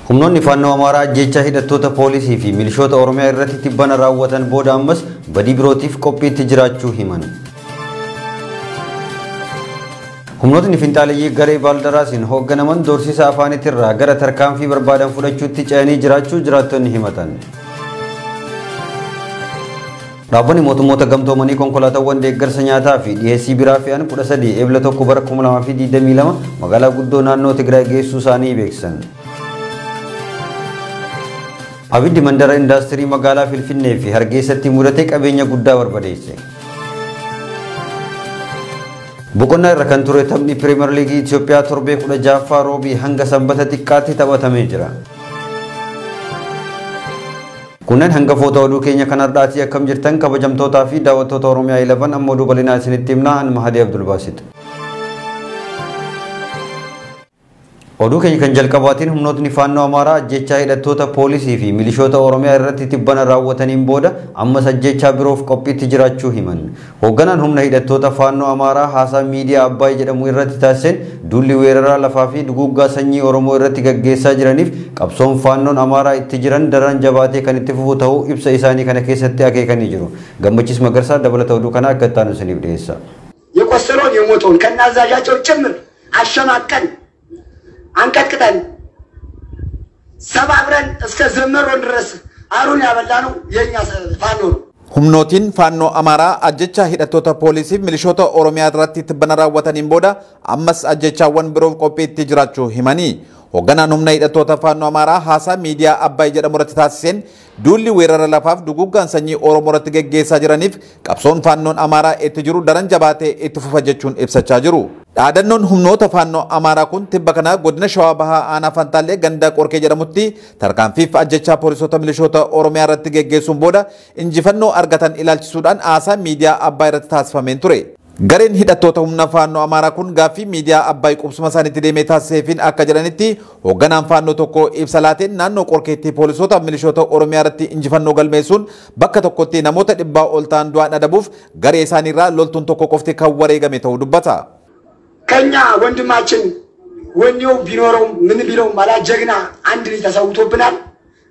Humnoonni Faannoo Amaaraa ajjeechaa hidhattoota poolisii fi milishoota Oromiyaa irratti tibbana raawwatan booda ammas badii birootiif qophiitti jiraachuu himan. Humnootni finxaaleyyii garee Baaldaraasiin hoogganaman doorsisa afaanitirraa gara tarkaanfii barbaadan fudhachuutti ce'anii jiraachuu jiraattonni himatan. Dhaabbanni mootummoota gamtoomanii konkolaataawwan deeggarsa nyaataa fi dhiyeessii biraa fe'an 13 Ebla 1 bara 2022 magaalaa guddoo naannoo Tigraay geessuu isaanii beeksisan. Abiddi mandara indaastirii magaalaa Finfinnee fi Hargeessatti mudate qabeenya guddaa barbadeesse. Boqonnaa irra kan ture taphni Pirimeer Liigii Itoophiyaa torbee 16ffaa roobii hanga sanbata xiqqaatti taphatamee jira. Kunneen hangafoota oduu keenya kan har'aatii akkam jirtan kabajamtootaa fi daawwattoota Oromiyaa 11 amma oduu bal'inaa isinitti himna an Mahadii Abdulbaasit. Oduu keenya kan jalqabaatiin humnootni Faannoo Amaaraa ajjeechaa hidhattoota poolisii fi milishoota Oromiyaa irratti tibbana raawwataniin booda ammas ajjeechaa biroof qophiitti jiraachuu himan. Hoogganaan humna hidhattoota Faannoo Amaaraa haasaa miidiyaa Abbaay jedhamu irratti taasiseen duulli weeraraa lafaa fi duguuggaa sanyii Oromoo irratti gaggeessaa jiraniif qabsoon Faannoon Amaaraa itti jiran daran jabaatee kan itti fufu ta'uu ibsa isaanii kana keessatti akeekanii jiru. Gammachiis Magarsaa dabalata oduu kana akka itti aanu isiniif dhiyeessa. የቆሰለውን የሞተውን ከናዛዣቸው ጭምር አሸማቀን አንቀጥቅጠን ሰባብረን እስከ ዘመሮን ድረስ አሩን ያበላነው የኛ ፋኖ ነው። Humnootiin Faannoo Amaaraa ajjechaa hidhattoota poolisii fi milishoota Oromiyaa irratti tibbana raawwataniin booda ammas ajjechaawwan biroof qophiitti jiraachuu himanii. Hoogganaan humna hidhattoota Faannoo Amaaraa haasaa miidiyaa Abbaay jedhamu irratti taasiseen duulli weerara lafaaf duguuggaan sanyii Oromoo irratti geggeessaa jiraniif qabsoon Faannoon Amaaraa itti jiru daran jabaatee itti fufa jechuun ibsachaa jiru. Dhaadannoon humnoota Faannoo Amaaraa kun tibba kana godina Shawaa Bahaa Aanaa Fantaallee ganda Qorkee jedhamutti tarkaanfiif ajjechaa poolisoota milishoota Oromiyaa irratti geggeessuun booda injifannoo argatan ilaalchisuudhaan haasaa miidiyaa Abbaay irratti taasifameen ture. Gareen hidhattoota humna Faannoo Amaaraa kun gaaffii miidiyaa Abbaay qubsuma isaaniitti deemee taasiseefiin akka jedhanitti hoogganaan Faannoo tokko ibsa laateen naannoo Qorkeetti poolisoota milishoota Oromiyaa irratti injifannoo galmeessuun bakka tokkotti namoota 100 ol ta'an du'aan adabuuf garee isaaniirraa loltuun tokko qofti kan wareegame ta'uu dubbata. ከኛ ወንድማችን ወኔው ቢኖረውም ምን ቢለውም ባላ ጀግና አንድ ልጅ ተሰውቶብናል።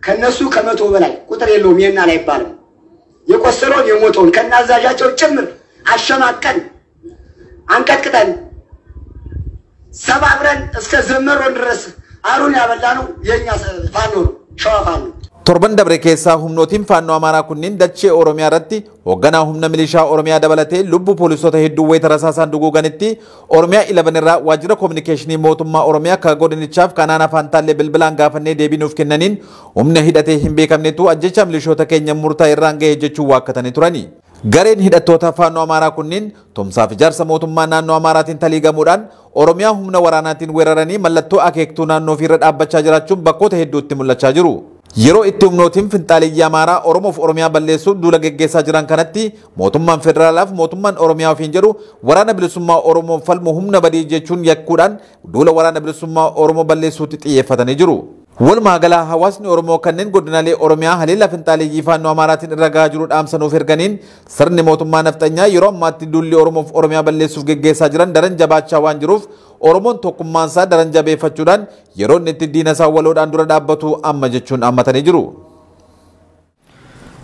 ከነሱ ከ100 በላይ ቁጥር የለውም ይሄን አይባልም። የቆሰለውን የሞተውን ከናዛዣቸው ጭምር አሸማቀን አንቀጥቅጠን ሰባብረን እስከ ዘመሮን ድረስ አሩን ያበላነው የኛ ፋኖ ነው፣ ሸዋ ፋኖ። Torban dabre keessaa humnootiin Faannoo Amaaraa kunneen dachee Oromiyaa irratti hoogganaa humna milishaa Oromiyaa dabalatee lubbuu poolisoota hedduu wayita rasaasaan duguuganitti Oromiyaa 11 irraa waajjira koominikeeshinii mootummaa Oromiyaa kan godinichaaf kan aanaa Fantaallee bilbilaan gaafannee deebii nuuf kennaniin humna hidhatee hin beekamnetu ajjecha milishoota keenya murtaa'e irraan ga'e jechuun waakkatanii turani. Gareen hidhattoota Faannoo Amaaraa kunneen tumsaaf ijaarsa mootummaa naannoo Amaaraatiin taliigamuudhaan Oromiyaa humna waraanaatiin weeraranii mallattoo akeektuu naannoo ofiirra dhaabbachaa jiraachuun bakkoota hedduutti mul'achaa jiru. Yeroo itti humnootiin finxaaleyyii Amaaraa Oromoof Oromiyaa balleessuuf duula geggeessaa jiran kanatti mootummaan federaalaaf mootummaan Oromiyaa ofiin jedhu waraana bilisummaa Oromoo falmu humna badii jechuun yakkuudhaan duula waraana bilisummaa Oromoo balleessuutti xiyyeeffatanii jiru. Walumaa galaa hawaasni Oromoo kanneen godinaalee Oromiyaa haleellaa finxaaleyyii Faannoo Amaaraatiin irra gahaa jiru dhaamsanuuf erganiin sirni mootummaa nafxanyaa yeroo ammaatti duulli Oromoof Oromiyaa balleessuuf geggeessaa jiran daran jabaachaa waan jiruuf Oromoon tokkummaan isaa daran jabeeffachuudhaan yeroo inni itti diina isaa waloodhaan dura dhaabbatu amma jechuun hammatanii jiru.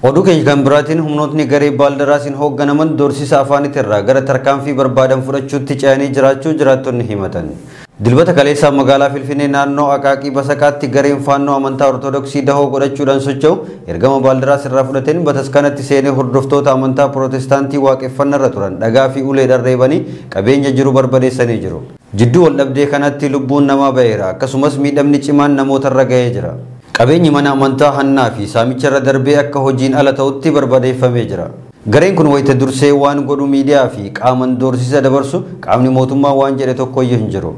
Oduu keenya kan biraatiin humnootni garee Baaldaraasiin hoogganaman doorsisa afaanitirraa gara tarkaanfii barbaadan fudhachuutti ce'anii jiraachuu jiraattonni himatan. Dilbata kaleessaa magaalaa Finfinnee naannoo Aqaaqii Basaqaatti gareen Faannoo amantaa Ortodoksii dahoo godhachuudhaan socho'u ergama Baaldaraas irraa fudhateen bataskaanatti seenee hordoftoota amantaa Pirootestaantii waaqeffannarra turan dhagaa fi uleedhaan reebanii qabeenya jiru barbadeessanii jiru. Jidduu wal dhabdee kanatti lubbuun namaa ba'eera akkasumas miidhamni cimaan namootarra ga'ee jira. Qabeenyi mana amantaa hannaa fi saamicharra darbee akka hojiin ala ta'utti barbadeeffamee jira. Gareen kun wayita dursee waan godhu miidiyaa fi qaaman doorsisa dabarsu qaamni mootummaa waan jedhe tokkoyyuu hin jiru.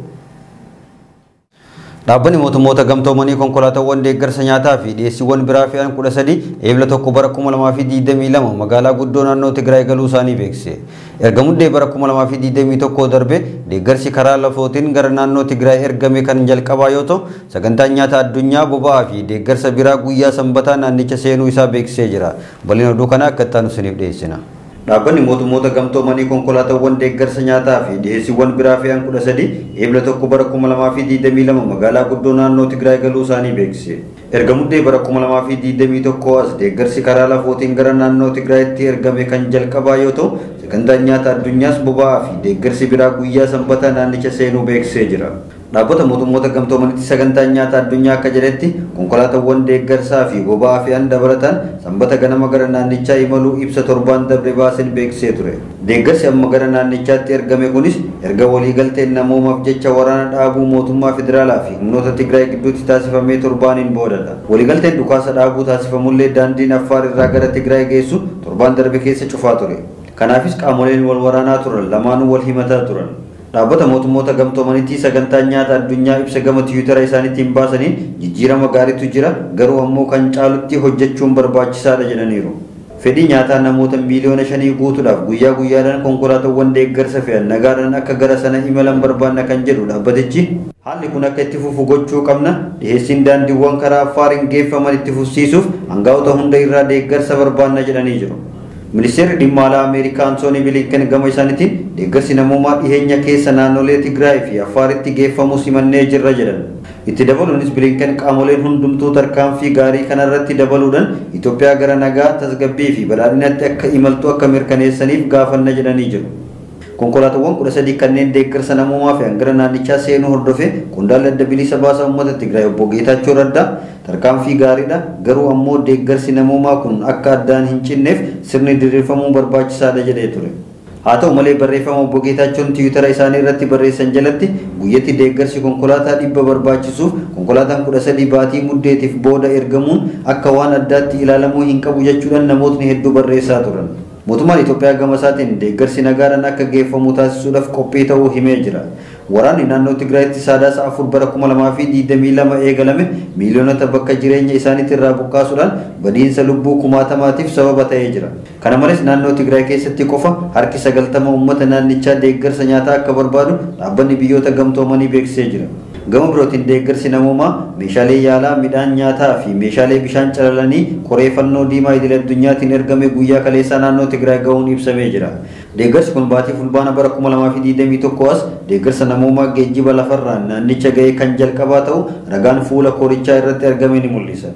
Dhaabbanni mootummoota gamtoomanii konkolaataawwan deeggarsa nyaataa fi dhiyeessiiwwan biraa fe'an 13 Ebla 1 bara 2022 magaalaa guddoo naannoo Tigraay galuu isaanii beeksise. Erga muddee bara 2021 darbe deeggarsi karaa lafootiin gara naannoo Tigraay ergame kan jalqabaa yoo ta'u sagantaan nyaata addunyaa boba'aa fi deeggarsa biraa guyyaa sanbataa naannicha seenuu isaa beeksisee jira. Bal'ina oduu kanaa akka itti aanu isiniif dhiyeessina. Dhaabbanni mootummoota gamtoomanii konkolaataawwan deeggarsa nyaataa fi dhiheessiiwwan biraa fe'an 13 eebla 1 bara 2022 magaalaa guddoo naannoo Tigraay galuu isaanii beeksise. Erga muddee bara 2021 as deeggarsi karaa lafootiin gara naannoo Tigraayitti ergame kan jalqabaa yoo ta'u, sagantaan nyaata addunyaas boba'aa fi deeggarsi biraa guyyaa sanbataa naannicha seenuu beeksisee jira. Dhaabbata mootummoota gamtoomanitti sagantaan nyaata addunyaa akka jedhetti konkolaataawwan deeggarsaa fi boba'aa fe'an dabalataan sanbata ganama gara naannichaa imaluu ibsa torbaan darbe baaseen beeksisee ture. Deeggarsi amma gara naannichaatti ergame kunis erga waliigalteen namoomaaf jecha waraana dhaabuu mootummaa federaalaa fi humnoota Tigraay gidduutti taasifamee torbaaniin boodadha. Waliigalteen dhukaasa dhaabuu taasifamullee daandiin Affaar irraa gara Tigraay geessu torbaan darbe keessa cufaa ture. Kanaafis qaamoleen wal waraanaa turan lamaanuu wal himataa turan. Dhaabbata mootummoota gamtoomanitti sagantaan nyaata addunyaa ibsa gama tiwiitara isaaniitiin baasaniin jijjiirama gaariitu jira garuu ammoo kan caalutti hojjechuun barbaachisaadha jedhaniiru. Fedhii nyaataa namoota miiliyoona 5 guutuudhaaf guyyaa guyyaadhaan konkolaataawwan deeggarsa fe'an nagaadhaan akka gara sana imalan barbaanna kan jedhu dhaabbatichi haalli kun akka itti fufu gochuu qabna dhiheessiin daandiiwwan karaa Affaariin geeffaman itti fufsiisuuf hangaa'ota hunda irraa deeggarsa barbaanna jedhanii jiru. Ministeerri dhimma alaa Ameerikaa Antoonii Bilinken gama isaaniitiin deeggarsi namoomaa dhiheenya keessa naannolee Tigraay fi Affaaritti geeffamu simannee jirra jedhan. Itti dabaluunis Bilinken qaamoleen hundumtuu tarkaanfii gaarii kanarratti dabaluudhaan Itoophiyaa gara nagaa, tasgabbii fi badhaadhinaatti akka imaltu akka mirkaneessaniif gaafanna jedhanii jiru. Konkolaataawwan 13 kanneen deeggarsa namoomaa fe'an gara naannichaa seenuu hordofee qondaalli adda bilisa baasaa uummata Tigraay obbo Geetaachoo Raddaa tarkaanfii gaariidha garuu ammoo deeggarsi namoomaa kun akka addaan hin cinneef sirni diriirfamuu barbaachisaadha jedhee ture. Haa ta'u malee barreeffama obbo Geetaachoon tiwiitara isaanii irratti barreessan jalatti guyyatti deeggarsi konkolaataa 100 barbaachisuuf konkolaataan 13 baatii muddeetiif booda ergamuun akka waan addaatti ilaalamuu hin qabu jechuudhaan namootni hedduu barreessaa turan. Mootummaan Itoophiyaa gama isaatiin deeggarsi nagaadhaan akka geeffamu taasisuudhaaf qophii ta'uu himee jira. Waraanni naannoo Tigraayitti sadaasa 4 bara 2022 eegalame miiliyoonota bakka jireenya isaaniitti irraa buqqaasuudhaan badiinsa lubbuu kumaatamaatiif sababa ta'ee jira. Kana malees naannoo Tigraay keessatti qofa harki 90 uummata naannichaa deeggarsa nyaataa akka barbaadu dhaabbanni biyyoota gamtoomanii beeksisee jira. Gama birootiin deeggarsi namoomaa meeshaalee yaalaa, midhaan nyaataa fi meeshaalee bishaan calalanii koree fannoo diimaa idil addunyaatiin ergame guyyaa kaleessaa naannoo Tigraay gahuun ibsamee jira. Deeggarsi kun baatii fulbaana bara 2021 as deeggarsa namoomaa geejjiba lafarraan naannicha ga'e kan jalqabaa ta'u ragaan fuula korichaa irratti argame ni mul'isa.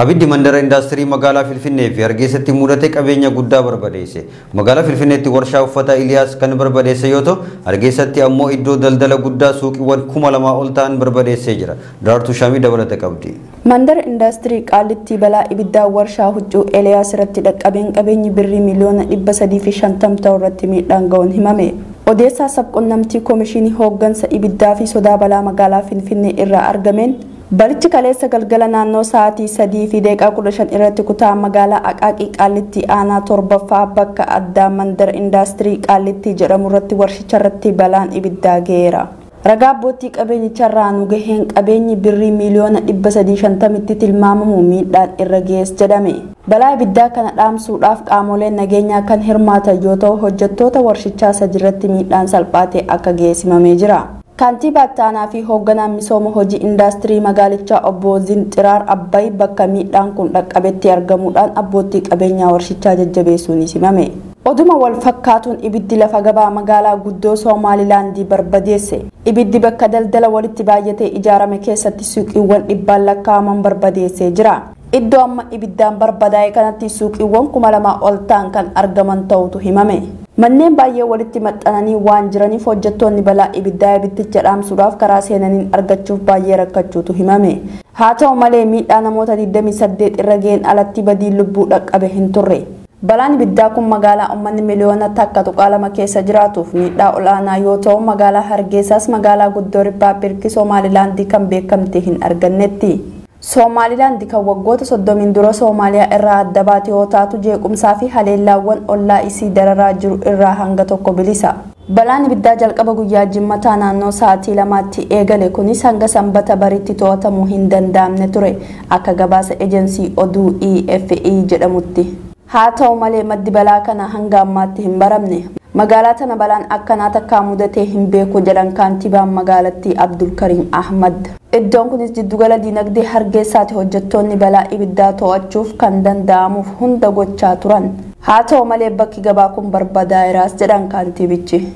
Abiddi mandara indaastirii magaalaa Finfinnee fi Hargeessatti mudate qabeenya guddaa barbadeesse. Magaalaa Finfinneetti warshaa uffata Iliyaas kan barbadeesse yoo ta'u, Hargeessatti ammoo iddoo daldala guddaa suuqiiwwan 2000 ol ta'an barbadeessee jira. Daraartuu Shaamii dabalata qabdi. Mandara indaastirii Qaallittii balaa ibiddaa warshaa huccuu Eliyaas irratti dhaqqabeen qabeenyi birrii miliyoona 350 ta'u irratti miidhaan ga'uun himame. Odeessaa sabquunnamtii Koomishinii Hooggansa Ibiddaa fi Sodaa Balaa magaalaa Finfinnee irraa argameen balichi kaleessa galgala naannoo sa'aatii 3:15 irratti kutaa magaalaa Aqaaqii Qaallittii aanaa 7ffaa bakka addaa mandara indaastirii Qaallittii jedhamu irratti warshicha irratti balaan ibiddaa ga'eera. Ragaa abbootii qabeenyicharraa nu gaheen qabeenyi birrii miliyoona 350tti tilmaamamu miidhaan irra ga'es jedhame. Balaa ibiddaa kana dhaamsuudhaaf qaamoleen nageenyaa kan hirmaatan yoo ta'u hojjettoota warshichaa sadi irratti miidhaan salphaa ta'e akka geessimamee jira. Kantiibaa Ittaanaa fi hoogganaan misooma hojii indaastirii magaalichaa obbo Zinxiraar Abbay bakka miidhaan kun dhaqqabetti argamuudhaan abbootii qabeenyaa warshichaa jajjabeessuun himame. Oduma wal fakkaatuun ibiddi lafa gabaa magaalaa guddoo Soomaalilaandii barbadeesse. Ibiddi bakka daldala walitti baay'atee ijaarame keessatti suuqiiwwan dhibbaan lakkaa'aman barbadeessee jira. Iddoo amma ibiddaan barbadaa'e kanatti suuqiiwwan 2000 ol ta'an kan argaman ta'utu himame. Manneen baay'ee walitti maxxananii waan jiraniif hojjettoonni balaa ibiddaa ibiddicha dhaamsuudhaaf karaa seenaniin argachuuf baay'ee rakkachuutu himame. Haa ta'u malee miidhaa namoota 28 irra ga'een alatti badiin lubbuu dhaqqabe hin turre. Balaan ibiddaa kun magaalaa uummanni miliyoona 1.2 keessa jiraatuuf miidhaa olaanaa yoo ta'u magaalaa Hargeysaas magaalaa guddoo Riippaabilikii Soomaalilaandii kan beekamte hin argannetti. Soomaalilaand kan waggoota 30 dura Soomaaliyaa irraa adda baate yoo taatu jeequmsaa fi haleellaawwan ollaa isii dararaa jiru irraa hanga tokko bilisa. Balaan ibiddaa jalqaba guyyaa jimmataa naannoo sa'aatii 2tti eegale kunis hanga sanbata bariitti to'atamuu hin danda'amne ture akka gabaasa ejensii oduu EFE jedhamutti. Haa ta'u malee maddi balaa kana hanga ammaatti hin baramne. Magaalaa tana balaan akkanaa takkaa mudatee hin beeku jedhan kaantibaan magaalattii Abdulkariim Ahmad. Iddoon kunis jiddugala diinagdee Hargeysaati hojjettoonni balaa ibiddaa to'achuuf kan danda'amuuf hunda gochaa turan. Haa ta'u malee bakki gabaa kun barbadaa'eeraas jedhan kaantibichi.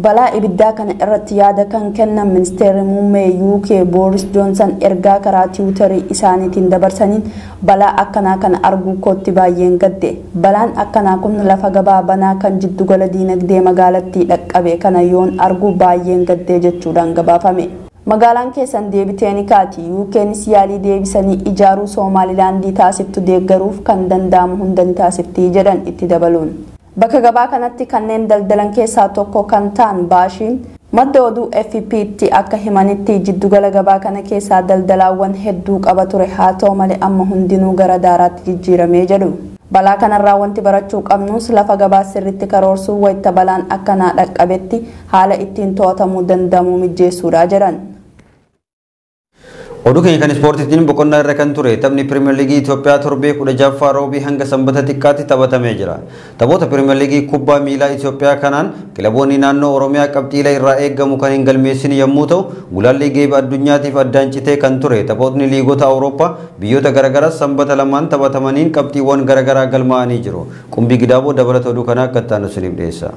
Balaa ibiddaa kana irratti yaada kan kennan ministeerri muummee UK Boris Johnson ergaa karaa tiwutarii isaaniitiin dabarsaniin balaa akkanaa kana arguu kootti baay'een gadde. Balaan akkanaa kun lafa gabaa banaa kan jiddugala diinagdee magaalattii dhaqqabe kana yoon arguu baay'een gaddee jechuudhaan gabaafame. Magaalaan keessan deebitee ni kaati. UKnis yaalii deebisanii ijaaruu Somaalilaandii taasiftu deeggaruuf kan danda'amu hunda ni taasifti jedhan itti dabaluun. Bakka gabaa kanatti kanneen daldalan keessaa tokko kan ta'an Baashiin madda oduu FP'tti akka himanitti jiddugala gabaa kana keessaa daldalaawwan hedduu qaba ture haa ta'u malee amma hundinuu gara daaraatti jijjiiramee jedhu. Balaa kanarraa wanti barachuu qabnus lafa gabaa sirriitti karoorsuu wayita balaan akkanaa dhaqqabetti haala ittiin to'atamuu danda'amu mijeessuudha jedhan. Oduu keenya kan ispoortiitiin boqonnaa irra kan ture taphni Pirimeer Liigii Itoophiyaa torbee 16ffaa roobii hanga sanbata xiqqaatti taphatamee jira. Taphoota Pirimeer Liigii kubbaa miilaa Itoophiyaa kanaan kilaboonni naannoo Oromiyaa qabxiilee irraa eegamu kan hin galmeessin yommuu ta'u, gulaalli geeba addunyaatiif addaan citee kan ture taphootni liigota Awurooppaa biyyoota garaagaraa sanbata lamaan taphatamaniin qabxiiwwan garaagaraa galmaa'anii jiru. Qumbii Gidaaboo dabalata oduu kanaa akka itti aanu isiniif dhiyeessa.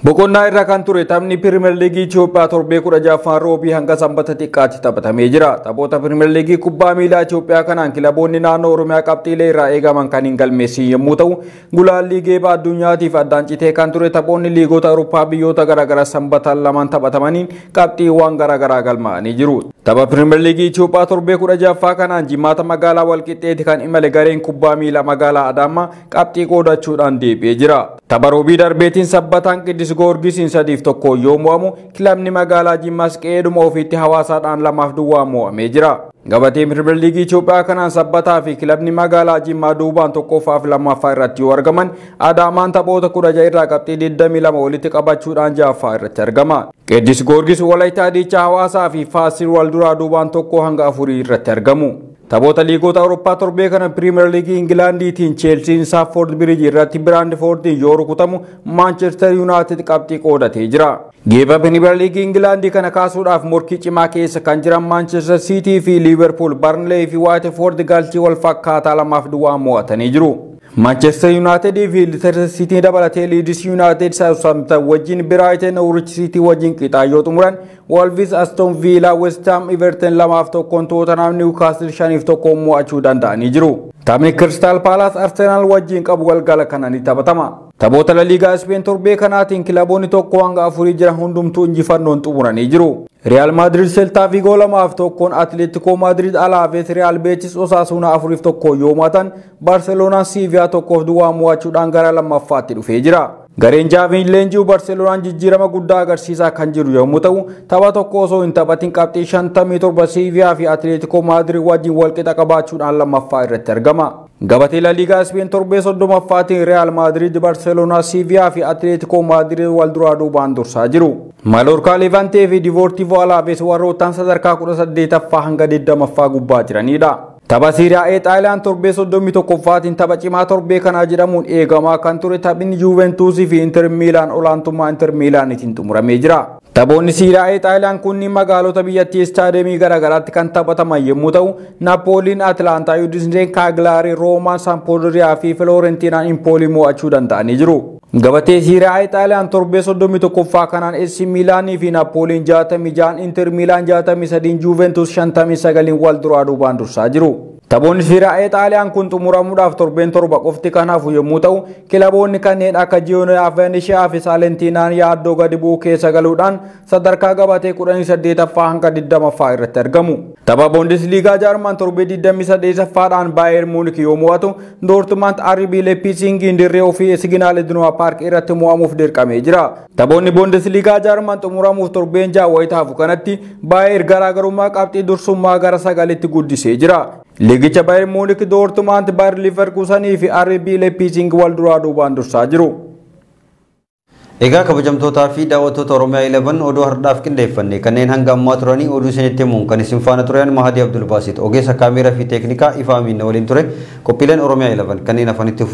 Boqonnaa irra kan ture taphni Pirimeer Liigii Itoophiyaa torbee 16ffaan roobii hanga sanbata xiqqaatti taphatamee jira. Taphoota Pirimeer Liigii kubbaa miilaa Itoophiyaa kanaan kilaboonni naannoo Oromiyaa qabxiilee irraa eegaman kan hin galmeessin yommuu ta'u, gulaalli geeba addunyaatiif addaan citee kan ture taphoonni liigota Awurooppaa biyyoota garaagaraa sanbata lamaan taphatamaniin qabxiiwwan garaagaraa galmaa'anii jiru. Tapha Pirimeer Liigii Itoophiyaa torbee 16ffaa kanaan jimaata magaalaa Walqixxeetti kan imale gareen kubbaa miilaa magaalaa Adaamaa qabxii qoodachuudhaan deebi'ee jira. Tapha roobii darbeetiin sabbataan Qiddus Goorgisiin 3-1 yoo mo'amu kilabni magaalaa Jimmaas qe'eedhuma ofiitti hawaasaadhaan 2-0 mo'amee jira. Gabatee Pirimeer Liigii Itoophiyaa kanaan sabbataa fi kilabni magaalaa Jimmaa duubaan 1ffaa fi 2ffaa irratti yoo argaman Adaamaan taphoota 16 irraa qabxii 22 walitti qabachuudhaan 6ffaa irratti argama. Qiddus Goorgis Walaayittaa Diichaa hawaasaa fi Faasiil wal duraa duubaan 1 hanga 4 irratti argamu. Taphoota liigota Awurooppaa torbee kana Pirimeer Liigii Ingilaandiitiin Cheelsiin Saafoord Biriij irratti Biraandfoordiin yoo rukutamu Maanchestar Yuunaayitid qabxii qoodatee jira. Geeba Pirimeer Liigii Ingilaandii kana kaasuudhaaf morkii cimaa keessa kan jiran Maanchestar Siitii fi Liiverpuul, Barnlee fi Waatfoord galchii wal fakkaataa 2-0 mo'atanii jiru. Manchester United fi Leicester City dabalatee Leeds United Southampton wajjin Brighton Norwich City wajjin qixaayyoo xumuran Wolves Aston Villa West Ham Everton 2-1 Tottenham Newcastle 5-1 mo'achuu danda'anii jiru. Taphni Crystal Palace Arsenal wajjin qabu galgala kana ni taphatama. Taphoota La Liga Speen torbee kanaatiin kilaboonni 1 hanga 4 jiran hundumtuu injifannoon xumuranii jiru. Real Madrid Celta Vigo 2-1 Atletico Madrid Alaves Real Betis Osasuna 4-1 yoo mo'atan Barcelona Sevilla 1-0 mo'achuudhaan gara lammaffaatti dhufee jira. Gareen Jaaviin leenji'u Barceelonaan jijjiirama guddaa agarsiisaa kan jiru yommuu ta'u tapha tokko osoo hin taphatin qabxii 57 Sevilla fi Atletico Madrid wajjin walqixa qabaachuudhaan lammaffaa irratti argama. Gabatee La Liga Speen torbee 30ffaatiin Real Madrid, Barcelona, Sevilla fi Atletico Madrid wal duraa duubaan dursaa jiru. Mallorca, Levante fi Deportivo Alaves warroottan sadarkaa 18ffaa hanga 20ffaa gubbaa jiranidha. Tapha Serie A Xaaliyaan torbee 31ffaatiin tapha cimaa torbee kanaa jedhamuun eegamaa kan ture taphni Juventus fi Inter Milan olaantummaa Inter Milaaniitiin xumuramee jira. Taphoonni Serie A Xaaliyaan kunniin magaalota biyyattii istaadiyeemii garaagaraatti kan taphataman yommuu ta'u, Napoliin, Atlanta, Udinese, Cagliari, Roomaan, Sampdoria fi Fiorentinaan Empoli mo'achuu danda'anii jiru. Gabatee Serie A Xaaliyaan torbee 31ffaa kanaan AC Milaanii fi Napoliin 66, Inter Milan 63, Juventus 59 wal duraa duubaan dursaa jiru. Taphoonni Serie A Xaaliyaan kun xumuramuudhaaf torbeen 7 qofti kan hafu yommuu ta'u, kilaboonni kanneen akka Genoa, Venetia fi Salentinaan yaaddoo gadi bu'uu keessa galuudhaan sadarkaa gabatee 18ffaa hanga 20ffaa irratti argamu. Tapha Bundesliga Jaarman torbee 28ffaadhaan Bayern Munich yoo mo'atu, Dortmund RB Leipzig dirree ofii Signal Iduna Park irratti mo'amuuf dirqamee jira. Taphoonni Bundesliga Jaarman xumuramuuf torbeen 6 wayita hafu kanatti Bayern garaagarummaa qabxii dursummaa gara 9tti guddisee jira. Liigicha Bayern Munich, Dortmund, Bayer Leverkusen fi RB Leipzig wal duraa duubaan dursaa jiru. Egaa kabajamtootaa fi daawwattoota Oromiyaa 11 oduu har'aaf qindeeffanne kanneen hanga ammaa turanii oduu isinitti himuun kan isin faana turan Mahadii Abdul Baasit ogeessa kaameeraa fi teeknikaa Ifaa Amiin waliin ture. Qophiileen Oromiyaa 11 kanneen hafanitti